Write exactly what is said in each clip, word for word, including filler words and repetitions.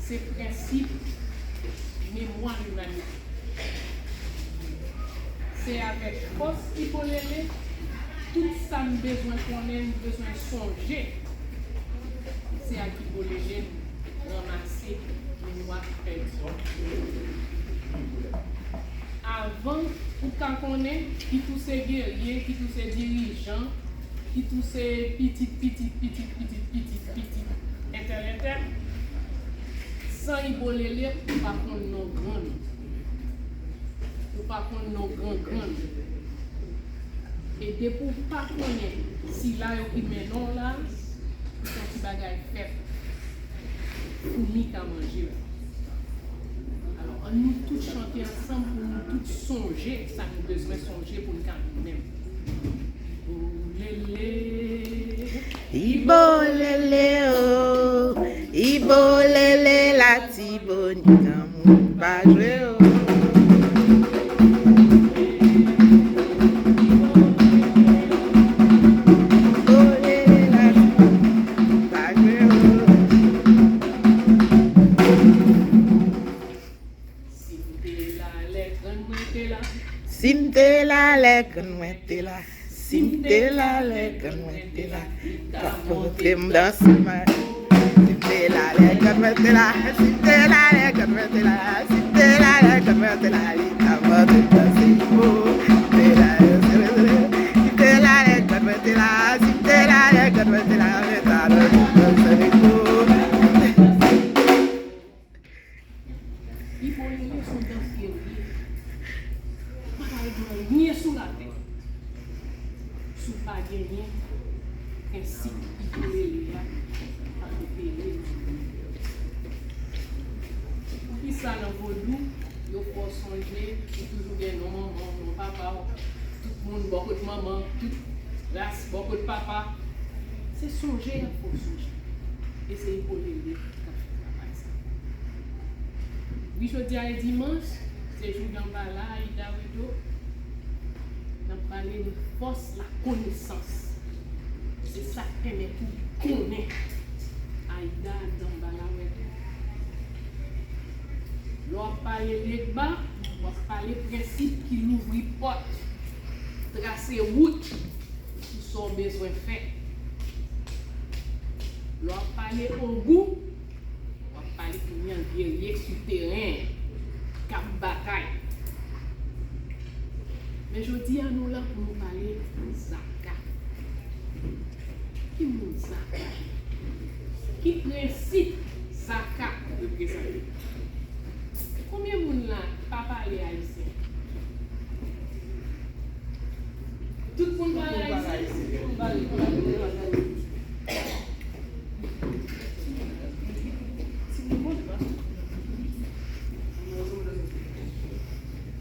Se prensip memwa limanite. Se avèk fòs Ibolele, tout sa n bezwen konnen, n bezwen sonje. Se ak Ibolele n ranmase memwa k pèdi. Avan ou ka konnen, kit ou se gerye, kit ou se dirijan, kit ou se pitit, pitit, pitit, pitit, pitit, pitit, entèl, entèl, san Ibolele, ou pa konn non grann ou. Ou pa konn non gran grann ou. E depi w pa konnen sila yo ki mennen w la, se yon ti bagay fèb. Foumi ka manje w. Alò, ann nou tout chante ansanm pou nou tout sonje sa nou bezwen sonje pou n ka viv menm. Ibolele, Ibolele, oh, Ibolele, Latibonit, granmoun pa jwe, oh. Ibolele, Latibonit, pa jwe, oh. Si m te la lè grann mwen te la. Si m te la lè grann mwen te la. Si m te la lè grann mwen te la. Li t ap montre m danse, man. Si m te la lè grann mwen te la. Si m te la lè grann mwen te la. Si m te la lè grann mwen te la. Li t ap montre m danse, oh. Si m te la lè, si m te la lè grann mwen te la. Si m te la lè grann mwen te la. Li t ap montre m danse, oh. Ibolele se yon dans gerye. Pa ka regle anyen sou latè si w pa genyen prensip Ibolele a k ap opere. Poukisa nan vodou, yo fè w sonje, ou toujou gen non manman w, non papa w, tout moun bò kot manman, tout ras bò kot papa? Se sonje y ap fè w sonje. E se Ibolele k ap fè travay sa. Wi, jodi a e dimanch, se jou Danbala, Aida Rideau. N ap pale de fòs lakonesans. Se sa k pèmèt ou konnen Aida, Danbala, Rideau. Lè w ap pale Legba, w ap pale prensip ki louvri pòt, trase wout pou sa w bezwen fè. Lè w ap pale Ogou, w ap pale kounye a gerye sou teren k ap batay. Men jodi a, nou la pou nou pale Zaka. Ki moun Zaka? Ki prensip Zaka reprezante? Konbyen moun la ki pa pale ayisyen? Tout moun pale ayisyen?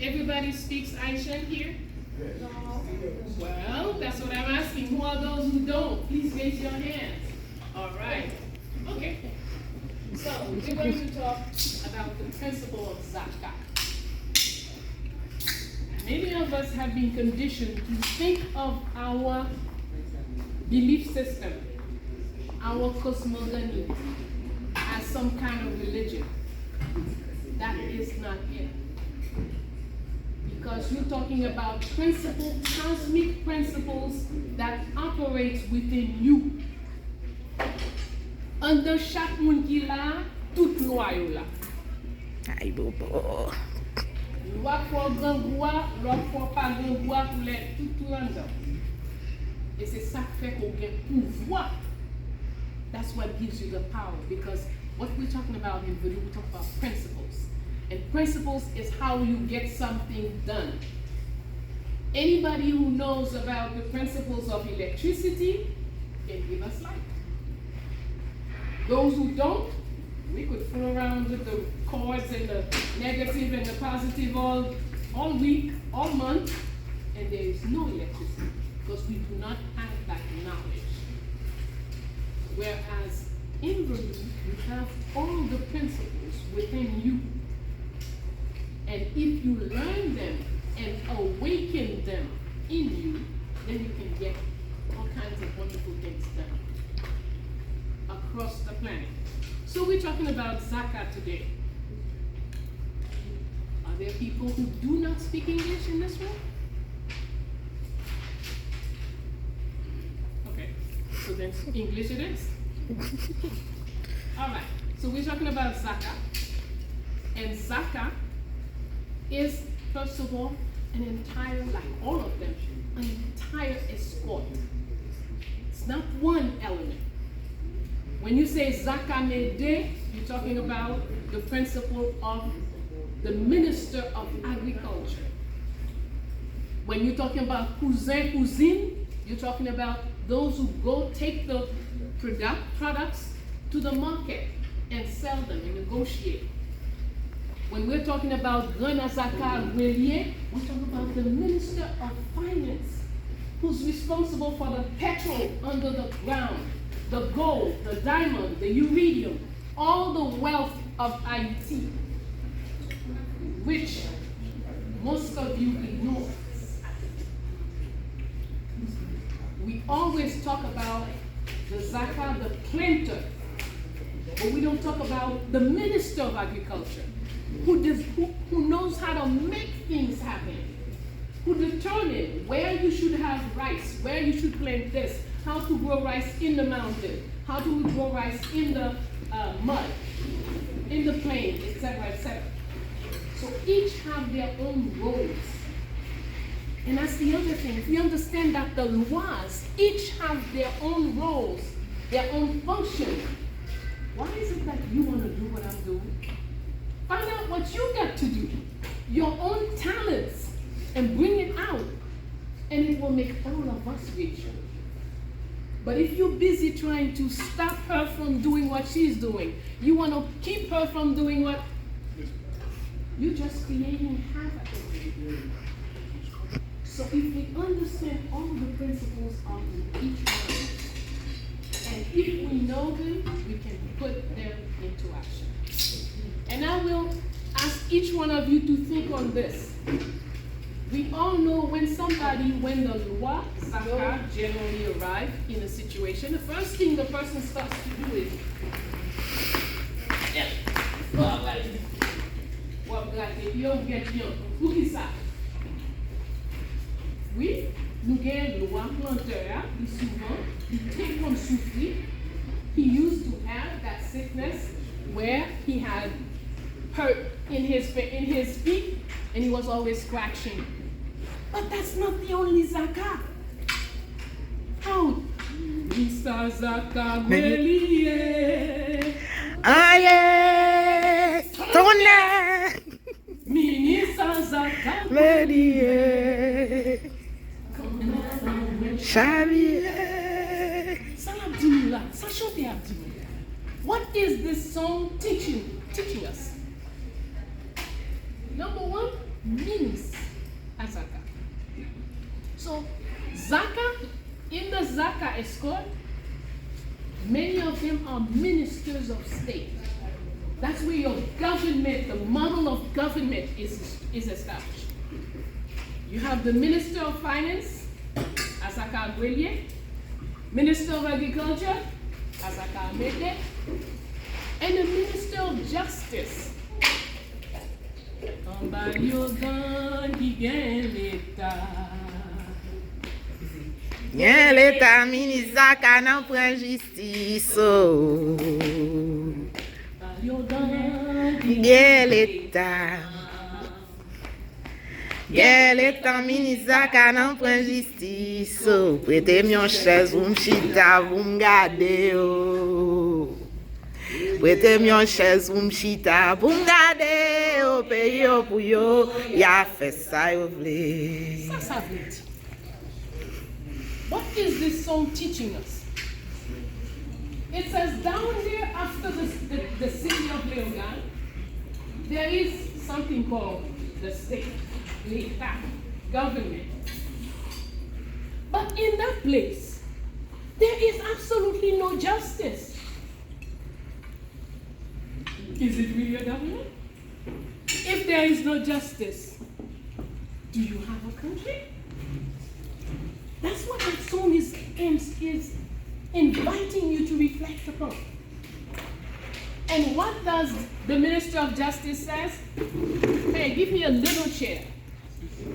Everybody speaks Haitian here? Well, that's what I'm asking. Who are those who don't? Please raise your hands. All right. Okay. So, we're going to talk about the principle of Zaka. Many of us have been conditioned to think of our belief system, our cosmogony, as some kind of religion. That is not it. Because you're talking about principle, cosmic principles that operates within you. Anndan chak moun ki la a, tout lwa yo la. Ay, bobo. Lwa k fè w grangou a, lwa k fè w pa grangou a, koulè tout tou anndan. E se sa k fè ke w gen pouvwa. That's what gives you the power, because what we're talking about in Vodou, we talk about principles. And principles is how you get something done. Anybody who knows about the principles of electricity can give us light. Those who don't, we could fool around with the cords and the negative and the positive all, all week, all month, and there is no electricity because we do not have that knowledge. Whereas in Vodou, you have all the principles within you. And if you learn them and awaken them in you, then you can get all kinds of wonderful things done. A across the planet. So we're talking about Zaka today. Are there people who do not speak English in this room? Okay, so then English it is. All right, so we're talking about Zaka. And Zaka is, first of all, an entire, like all of them, an entire escort. It's not one element. When you say Zaka Mede, you're talking about the principle of the Minister of Agriculture. When you're talking about kouzen, kouzin, you're talking about those who go take the product, products to the market and sell them and negotiate. When we're talking about Grann Azaka Grelier, we're talking about the Minister of Finance, who's responsible for the petrol under the ground, the gold, the diamond, the iridium, all the wealth of Haiti, which most of you ignore. We always talk about the Zaka, the planter, but we don't talk about the Minister of Agriculture, who does, who, who knows how to make things happen, who determine where you should have rice, where you should plant this, how to grow rice in the mountain, how to grow rice in the uh, mud, in the plain, et cetera, et cetera. So each have their own roles. And that's the other thing. If you understand that the Loas each have their own roles, their own function, why is it that you want to do what I'm doing? Find out what you got to do, your own talents, and bring it out, and it will make all of us richer. But if you're busy trying to stop her from doing what she's doing, you want to keep her from doing what? You're just creating havoc. So if we understand all the principles of each one of us, and if we know them, we can put them into action. And I will ask each one of you to think on this. We all know when somebody, when the Loa Zaka generally arrive in a situation, the first thing the person starts to do is, w ap grate pye, w ap grate pye, w ap grate pye. Poukisa? Wi, nou gen Loa plantè a, li souvan, li te konn soufri. He used to have that sickness where he had hurt in his, in his feet, and he was always scratching. But that's not the only Zaka. Out. Minis Zaka Grelier. Aye, tonè. Minis Zaka Grelier. Chavire. Sa l ap di nou la? Sa chante ap di nou? What is this song teaching, teaching us? Number one, minis a Zaka. So, Zaka, in the Zaka escort, many of them are ministers of state. That's where your government, the model of government is, is established. You have the Minister of Finance, Azaka Grelier, Minister of Agriculture, Azaka Mede, and the Minister of Justice, Anba lyogan ki gen Leta. Gen Leta, minis Zaka nan pran jistis, o. Anba lyogan ki gen Leta. Gen Leta, minis Zaka nan pran jistis, o. Prete m yon chèz pou m chita, pou m gade, o. Prete m yon chèz pou m chita, pou m gade, o, peyi yo pou yo, y a fè sa yo vle. Sa sa vle di? What is this song teaching us? It says down there after the, the, the city of Leyogàn, there is something called the state, Leta, government. But in that place, there is absolutely no justice. Is it really a government? If there is no justice, do you have a country? That's what that song is, is, is inviting you to reflect upon. And what does the Minister of Justice says? Hey, give me a little chair.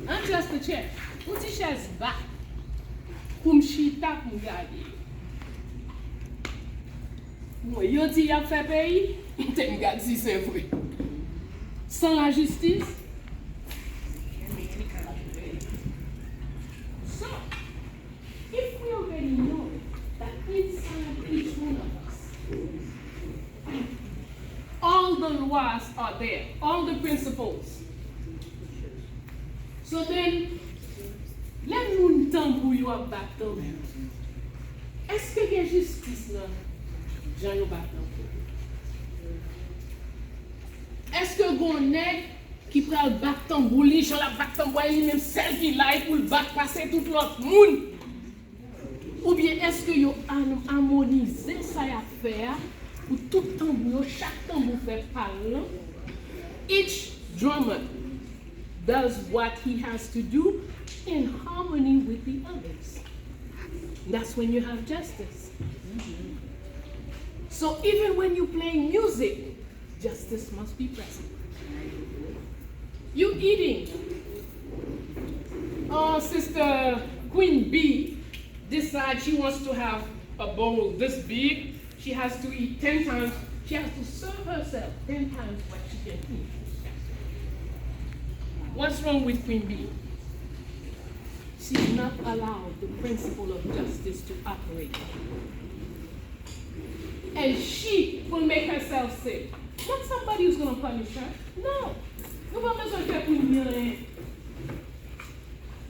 Not just a chair. Yon ti chèz ba. Pou m chita, pou m gade. Bon, yo di y ap fè peyi, m te m gad si se vre. San lajistis. So, if we already know that inside each one of us, all the lois are there, all the principles. So then, lè moun tanbou yo ap bat tanbou, èske gen jistis nan jan yo bat tanbou? Èske gon nèg ki pral bat tanbou li, jan l ap bat tanbou a, e li menm sèl ki la, e pou l bat pase tout lòt moun? Oubyen èske yo an-, amonize sa y ap fè a pou tout tanbou yo, chak tanbou fè pa l lan? Each drummer does what he has to do in harmony with the others. That's when you have justice. So even when you play music, justice must be present. You eating. Oh, Sister Queen Bee decide she wants to have a bowl this big. She has to eat ten times. She has to serve herself ten times what she can eat. What's wrong with Queen Bee? She's not allowed the principle of justice to operate. And she will make herself sick. Not somebody who's gonna punish her. No. Nou pa bezwen fè Queen Bee anyen.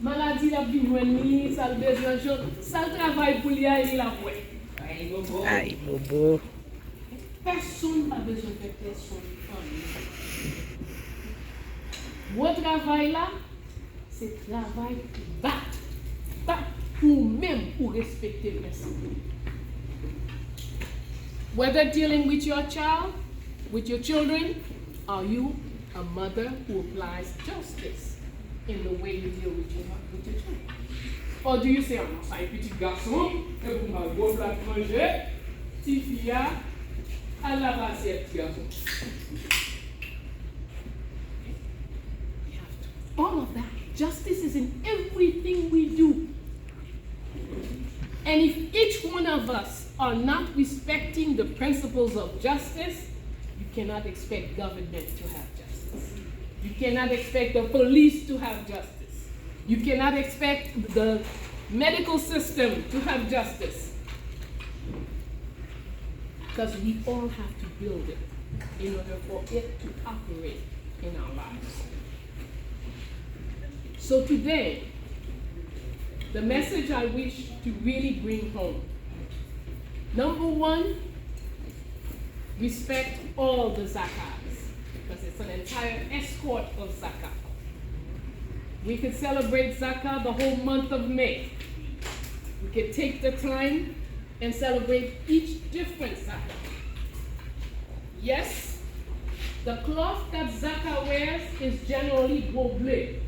Maladi l ap vin jwenn li, sa l bezwen, jan, sa l travay pou li a, e li l ap wè. Ay, bobo. Pèsonn pa bezwen fè pèsonn anyen. Gwo travay la, se travay pou bat. Bat pou ou menm ou respekte prensip ou. Whether dealing with your child, with your children, are you a mother who applies justice in the way you deal with your, with your children? Or do you say, "Ah non, sa e pitit gason, e pou m ba l gwo plat manje, tifi a, al lave asyèt ti gason"? All of that. Justice is in everything we do. And if each one of us are not respecting the principles of justice, you cannot expect government to have justice. You cannot expect the police to have justice. You cannot expect the medical system to have justice. Because we all have to build it in order for it to operate in our lives. So today, the message I wish to really bring home, number one, respect all the zakas, because it's an entire escort of zakat. We could celebrate zakat the whole month of May. We could take the time and celebrate each different zakat. Yes, the cloth that zakat wears is generally gwo ble.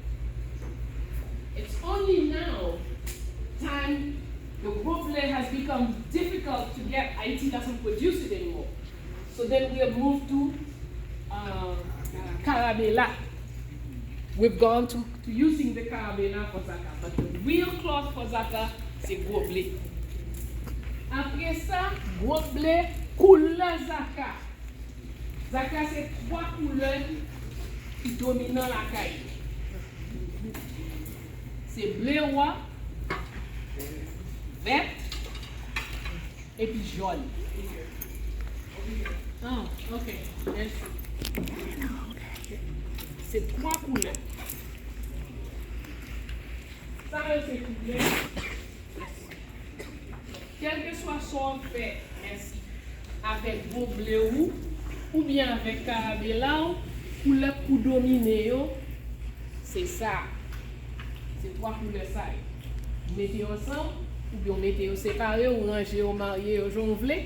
It's only now time the gwo ble has become difficult to get. Haiti doesn't produce it anymore. So then we have moved to uh, karabela. We've gone to, to using the karabela for zakat, but the real cloth for zakat se gwo ble. Apre sa, gwo ble, koulè zakat. Zakat se twa koulè ki dominan lakay yo. Se ble wa, vèt, epi jòn. Ah, ok. Mèsi. Se twa koulè. Sa yo se koulè. Kèlkeswa sa w ap fè, mèsi, avèk gwo ble ou, oubyen avèk karabela w, koulè k pou domine yo, se sa. Se twa koulè sa yo. Ou mete yo ansanm, oubyen w mete yo separe, ou ranje yo, marye yo jan w vle.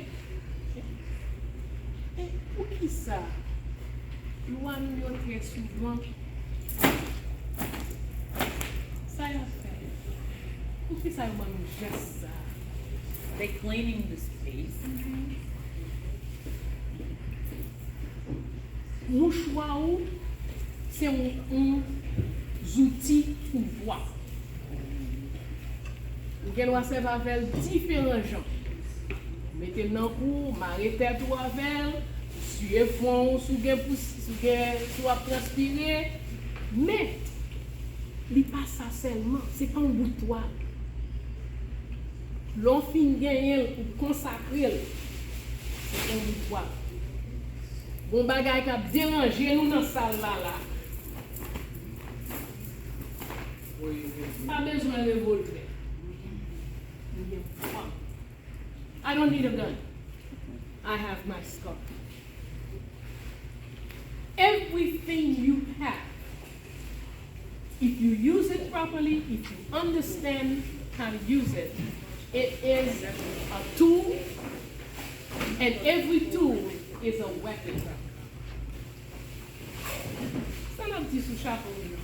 E poukisa lwa nou yo trè souvan, sa y ap fè? Poukisa yo ban nou jès sa? They cleaning the space. Mouchwa ou se yon, yon zouti pouvwa. Ou gen dwa sèvi avè l diferan jan. Mete l nan kou, mare tèt ou avè l, siye fwon ou si w gen pou, si w gen, si w ap transpire. Men, li pa sa sèlman, se pa yon bout twal. Lè w fin genyen l, ou konsakre l, se pa yon bout twal. Gon bagay k ap deranje nou nan sal la la. Pa bezwen revolvè. Nou gen pwa. I don't need a gun. I have my scar. Everything you have, if you use it properly, if you understand how to use it, it is a tool, and every tool is a weapon. Sa n ap di sou chapo li an?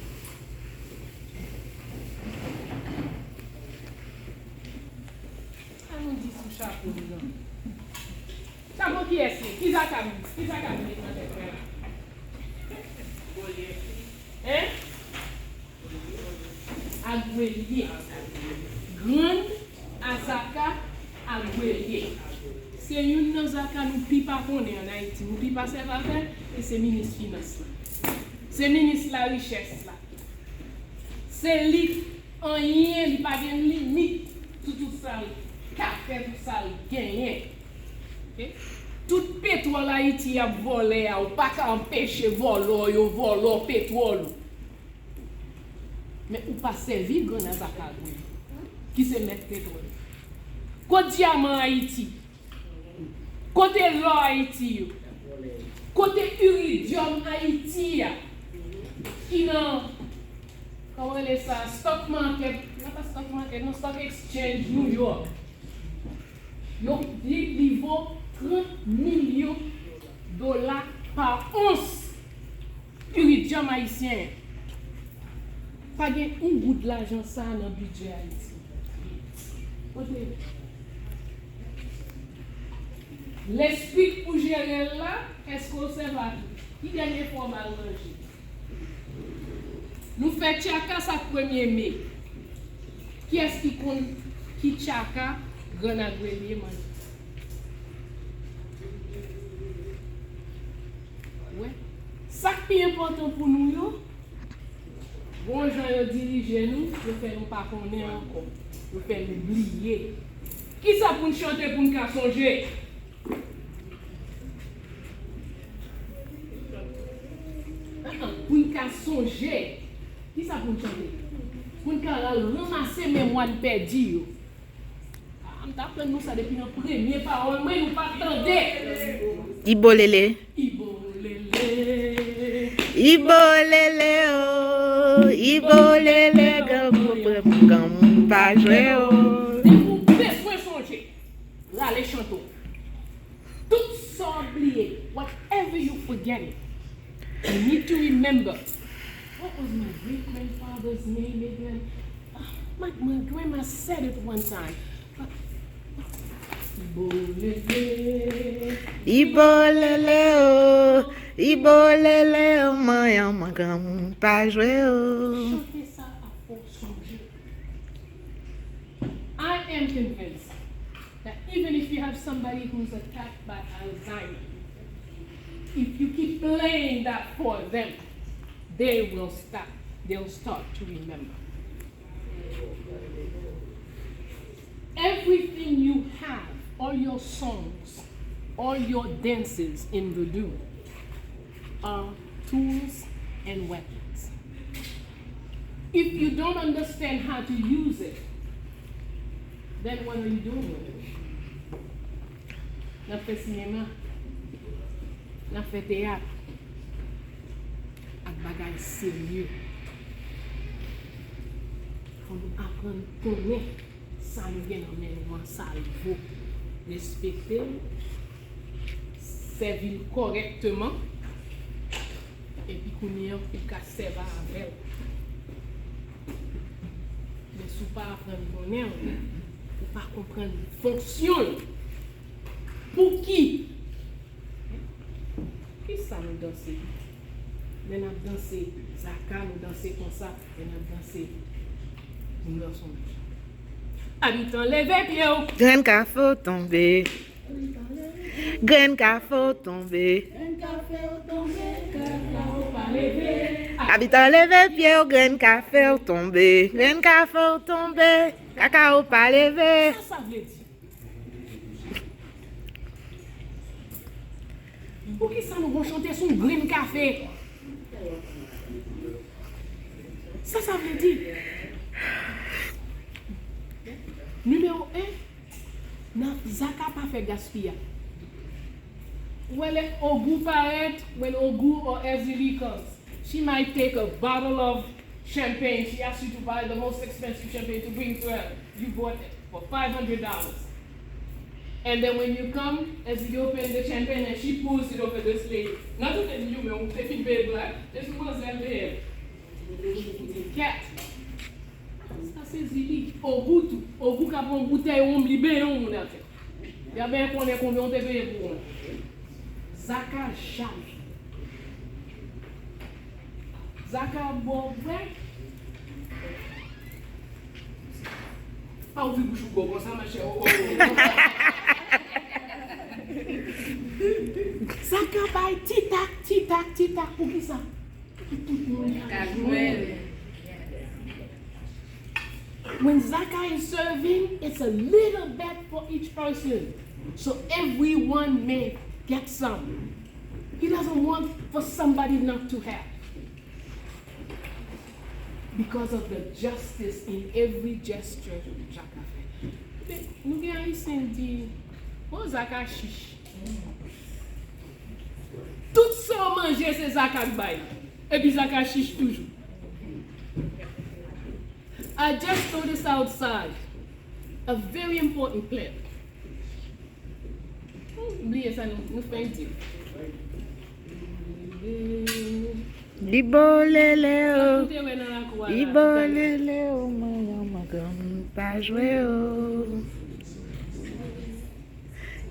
Sa nou di sou chapo li an? Chapo kiyès li? Ki zaka m, ki zaka m met nan tèt mwen la? Hein? Agwelye. Grann Azaka Agwelye. Se youn nan zaka nou pi pa konnen ann Ayiti, nou pi pa sèvi avè l, e se minis finans la. Se minis larichès la. Se li, anyen, li pa gen limit sou tout sa l ka fè, tout sa l genyen. Ok? Tout petwòl Ayiti ap vòlè a, ou pa ka anpeche vòlò yo vòlò petwòl ou. Men ou pa sèvi Grann Azaka Agwelye, ki se mèt petwòl. Kot dyaman Ayiti? Kote lò Ayiti yo? Kote iridyòm Ayiti a? Ki nan, kòman rele sa? Stock market, nan pa stock market, nan stock exchange New York. Yo di li vo trant milyon dola pa ons. Iridyòm ayisyen an. Pa gen yon goud lajan sa a nan bidjè Ayiti. Kote l? Lespri k pou jere l la, èske w sèvi ak li? Ki dènye fwa w ba l manje? Nou fè tchaka sa k premye me. Kiyès ki konn ki tchaka Grann Agwelye manje? Wè. Sa k pi enpòtan pou nou yo, gon jan yo dirije nou, yo fè nou pa konnen ankò. Yo fè nou bliye. Kisa pou n chante pou n ka sonje? Pou n ka sonje. Kisa pou n chante? Pou n ka al ranmase memwa n pèdi yo. A, m t aprann nou sa depi nan premye pawòl mwen, nou pa t tande. Ibolele. Ibolele. Ibolele o, ibolele, granmoun, granmoun pa jwe o. Depi w bezwen sonje, rale chante w. Tout sa w bliye, whatever you forgetting, you need to remember. What was my great grandfather's name again? Ah, my, my grandma said it one time. Ibolele. Ibolele o, ibolele o, manyan mwen granmoun pa jwe o. Chante sa a fò sonje. I am convinced that even if you have somebody who's attacked by Alzheimer, if you keep playing that for them, they will stop. They'll start to remember. Everything you have, all your songs, all your dances in Vodou are tools and weapons. If you don't understand how to use it, then what are you doing with it? N ap fè sinema, n ap fè teyat, ak bagay serye. Fò nou aprann konnen sa nou gen nan men nou an, sa l vo. Respekte l, sèvi l kòrèkteman, epi kounye a, ou ka sèvi avè l. Men si w pa aprann konnen l, ou pa konprann fonksyon l, pouki, ki Sa nou danse. Lè n ap danse zaka, nou danse konsa. Lè n ap danse, nou danse yon bèl jan. Abitan, leve pye w. Grenn kafe w tonbe. Grenn kafe w tonbe. Grenn kafe w tonbe. Kakao pa leve. Abitan, leve pye w. Grenn kafe w tonbe. Grenn kafe w tonbe. Kakao pa leve. Sa sa vle di? Poukisa nou gon chante sou yon grenn kafe? Sa sa vle di? Nimewo en, nan zaka pa fè gaspiyaj. Ou wè lè Ogou parèt, when Ogou or Ezili comes, she might take a bottle of champagne. She asks you to buy the most expensive champagne to bring to her. You bought it for five hundred dollars. And then when you come, Ezili open the champagne and she pours it over this lady. Nan tout lady yo, men ou te pi bèl black, e sou manzèl dèyè. Cat. Sa se Zili. Ogou tou. Ogou ka pran boutèy wonm, li benyen yon moun atè. Li a benyen konnen konbyen ou te peye pou wonm. Zaka jamè. Zaka bò bwè. Pa ouvri bouch ou gwo konsa, machè. Oh, oh, oh. Zaka bay ti tak, ti tak, ti tak. Poukisa? Pou tout moun ka jwenn. When Zaka is serving, it's a little bit for each person. So everyone may get some. He doesn't want for somebody not to have. Because of the justice in every gesture Zaka fè. Men, nou gen Ayisyen k di, o, Zaka chich. Tout sa w manje, se Zaka k bay. Epi Zaka chich toujou. I just noticed outside a very important plant. Hmm, bliye sa nou, nou fenk di. Libolele o. Sa nou te wè nan lakou a la, Libolele o, manyan mangan m pa jwe o.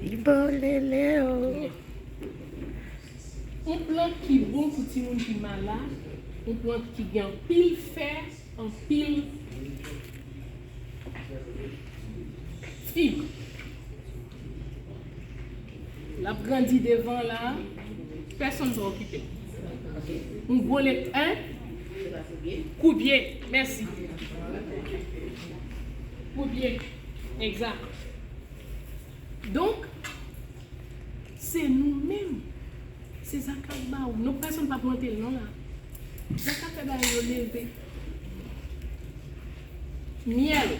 Libolele o. Yon plant ki bon pou timoun ki malad, yon plant ki gen anpil fè, anpil fib. L ap grandi devan la, pèsonn pa okipe l. Yon gwo lek, en? Koubye, mèsi. Koubye, egzak. Donk, se nou menm. Se Zaka k ba ou. Non, pèsonn pa plante l non la. Zaka fè bagay yo leve. Myèl,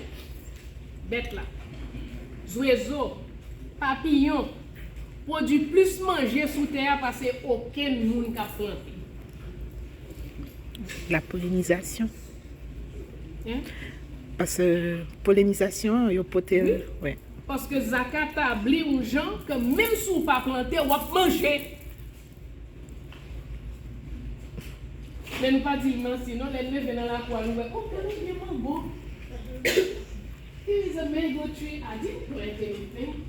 bèt la, zwezo, papiyon pwodui plis manje sou tè a pase okenn moun k ap plante. La polinizasyon. Hein? Paske polinizasyon, yo pote, wi. Wi. Paske Zaka tabli yon jan ke menm si w pa plante, w ap manje. Men nou pa di l mèsi non, lè n leve nan lakou a, nou wè, o, gade byen mango. Here is a mango tree. I didn't plant anything.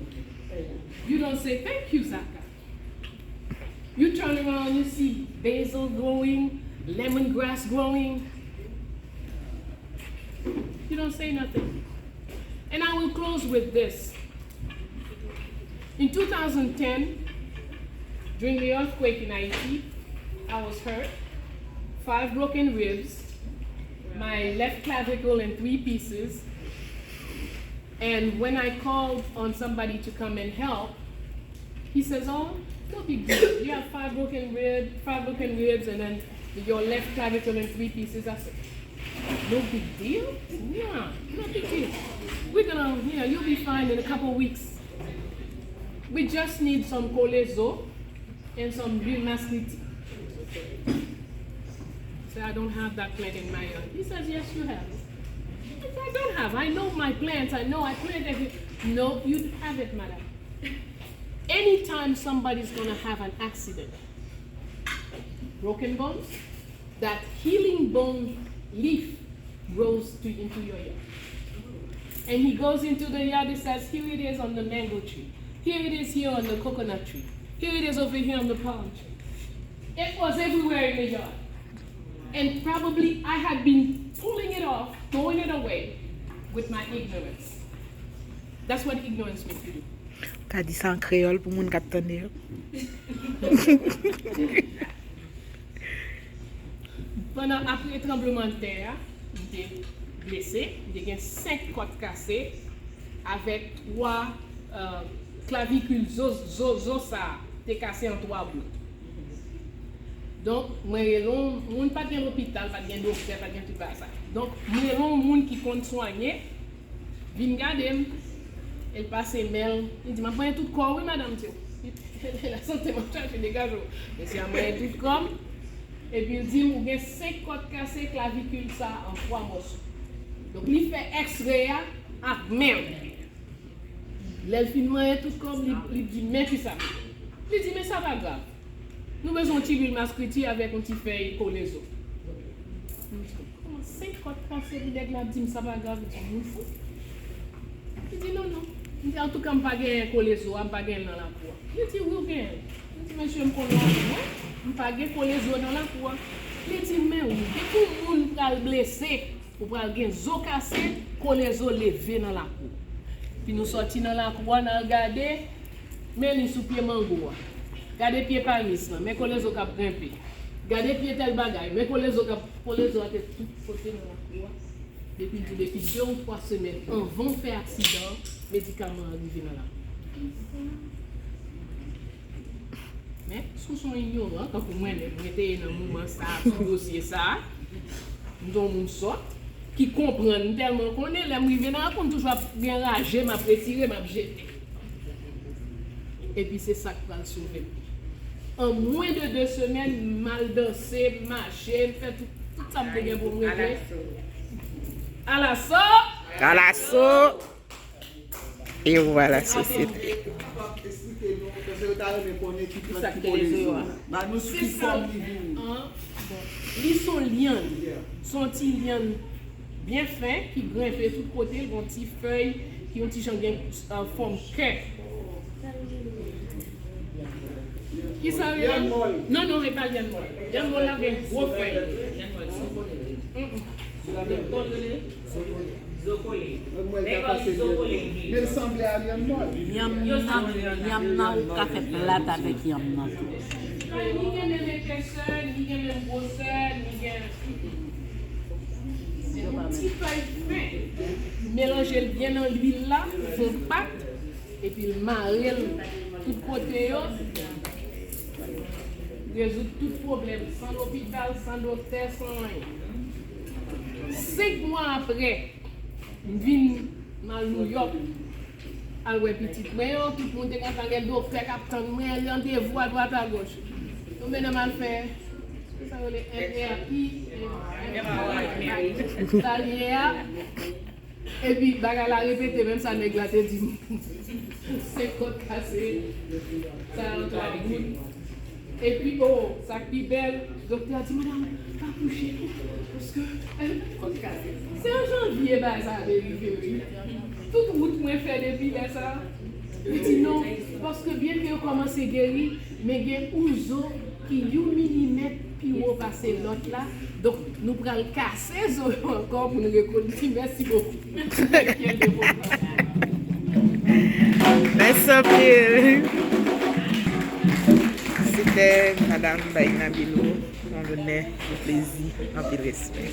You don't say thank you, Zaka. You turn around, you see basil growing, lemongrass growing. You don't say nothing. And I will close with this. In two thousand ten, during the earthquake in Haiti, I was hurt, five broken ribs, my left clavicle in three pieces, and when I called on somebody to come and help, he says, "Oh, no big deal. You have five broken rib, five broken ribs, and then your left clavicle in three pieces." I said, "No big deal? Yeah, no big deal. We're gonna, you know, you'll be fine in a couple weeks. We just need some kolezo and some lil masniti." So I don't have that plant in my yard. He says, "Yes, you have." I said, "I don't have. I know my plants. I know I plant every." "No, you have it, madam." Anytime somebody's gonna have an accident, broken bones, that healing bone leaf grows to, into your yard. And he goes into the yard, he says, "Here it is on the mango tree. Here it is here on the coconut tree. Here it is over here on the palm tree." It was everywhere in the yard. And probably I had been pulling it off, throwing it away with my ignorance. That's what ignorance makes you do. Ka di sa an kreyòl pou moun k ap tande yo. Pandan, apre tranblemanntè a, m te blese, m te gen senk kòt kase avèk twa, euh, klavikil zo, zo, zo sa a te kase an twa bout. Donk, mwen rele yon moun, pa t gen lopital, pa t gen doktè, pa t gen tout bagay sa. Donk, mwen rele yon moun ki konn swanye, vin gade m. El pase men l, li di, "M ap manyen tout kò w, wi, madanm," m di, "Wi, la sante m ap chache, degaje w." Mesye a manyen tout kò m, epi l di m, "Ou gen senk kòt kase, klavikil sa an twa mòso." Donk, li fè èksre a ak men l. Lè l fin manyen tout kò m, li, li di, "Men kisa?" Li di, "Men sa pa grav. Nou bezwen yon ti lwil maskriti avèk yon ti fèy kolezo." M di, "Kòman senk kòt kase pou nèg la di m sa pa grav?" Li di, "Moun fou." Li di, "Non, non." M di, "Antouka, m pa genyen kolezo a, m pa genyen l nan lakou a." Li di, "Wi, w genyen l." M di, "Mesye, m konn lakou mwen, m pa gen kolezo nan lakou a." Li di, "Men wi, depi yon moun pral blese, ou pral gen zo kase, kolezo leve nan lakou." Epi nou sòti nan lakou a, n al gade, men li sou pye mango a. Gade pye palmis lan, men kolezo k ap grenpe. Gade pye tèl bagay, men kolezo k ap, kolezo a te tout kote nan lakou a. Depi, depi de ou twa semèn anvan w fè aksidan an, medikaman an rive nan lakou. Men, si w se yon inyoran, tankou mwen menm, mwen te ye nan moman sa a, sou dosye sa a, m se yon moun sòt, ki konprann, m tèlman konnen, lè m rive nan lakou, m toujou ap gen raje, m ap retire, m ap jete. Epi se sa k pral sove m. An mwen de de semèn, m al danse, m mache, m fè tout, tout sa m te gen pou m regle. Alaso! Alaso! E vwala, sosyete. Ba nou sou ki fòm li vini. Li se yon lyann. Se yon ti lyann byen fen ki grenpe tout kote, l gen yon ti fèy ki yon ti jan gen, euh, fòm kè. Kisa w rele? Non, non, e pa lyann mòl. Lyann mòl la gen gwo fèy. Mm, mm. Zokole. Zokole. Men l sanble a lyann mòl. Yanm nan, yanm nan, ou ka fè plat avèk yanm nan tou. Li gen menm epesè, li gen menm gwosè, li gen, se yon ti fèy fen. Melanje l byen nan lwil la, fè yon pat. Epi l mare l tout kote yo, rezoud tout pwoblèm, san lopital, san doktè, san anyen. Senk mwa apre, m vin, m al Nouyòk, al wè pitit mwen yo, tout moun te gentan gen doktè k ap tann mwen, randevou adwat agòch. Yo mennen m al fè, sa yo rele M R I, M R I, sa l ye a. Epi bagay la repete, menm sa nèg la te di m. Senk kòt kase, sa an twa bout. Epi, o, sa k pi bèl, doktè a di, "Madanm, pa kouche, paske, eh, kòt kase." Se an janvye bagay sa a te rive, wi. Tout wout mwen fè depi lè sa a, li di, "Non, paske byenke yo kòmanse geri, men gen yon zo ki yon milimèt pi wo pase lòt la." Donk, nou pral kase zo yo ankò pou n rekonstwi. Mèsi bokou. Mèsi anpil. Se te madanm Baïna Bilo, yon lonè, yon plezi, anpil respè.